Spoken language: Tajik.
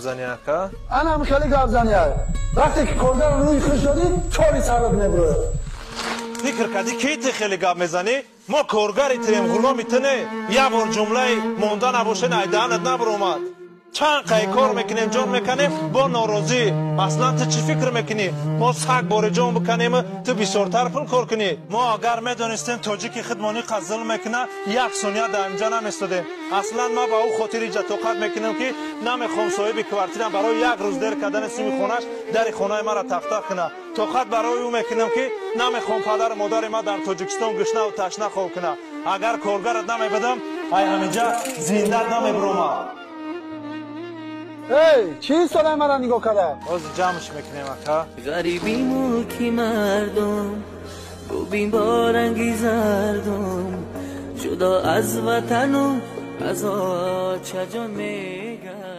Зани, ака? Анам хеле гап зани. Вақте ки коргар рӯи хуш додӣ, чори сарат мебурояд. Фикр кардӣ, ки ту хеле гап мезанӣ? Мо коргари туем, ғуломи ту не. Як бор ҷумлаи монда набошен ай даҳанат набуромад. Чанд қай кор мекунем, ҷон мекунем, бо норозӣ. Аслан ту чӣ фикр мекунӣ? Мо саг бори ҷон бикунем, ту бисёртар пул кор кунӣ? Мо агар медонистем, тоҷики худмон иқа зулм мекуна, як сония дар инҷа наместодем. Аслан ман ба ӯ хотир иҷа тоқат мекунам, ки намехоҳам соҳиби квартирам барои як рӯз дер кардани суми хонаш дари хонаи маро тахтақ кунад. Тоқат барои ӯ мекунам, ки намехоҳам падару модари ман дар Тоҷикистон гушнаву ташна хоб кунад. Агар коргарат намебудам, ай ҳаминҷа зиндат намебуромад. Эй, чӣ истодай мара нигоҳ карда? Ҳозир ҷамъш мекунем, ака. Ғариби мулки мардум, бубин бо ранги зардум, ҷудо аз ватану аз очаҷон мегардам.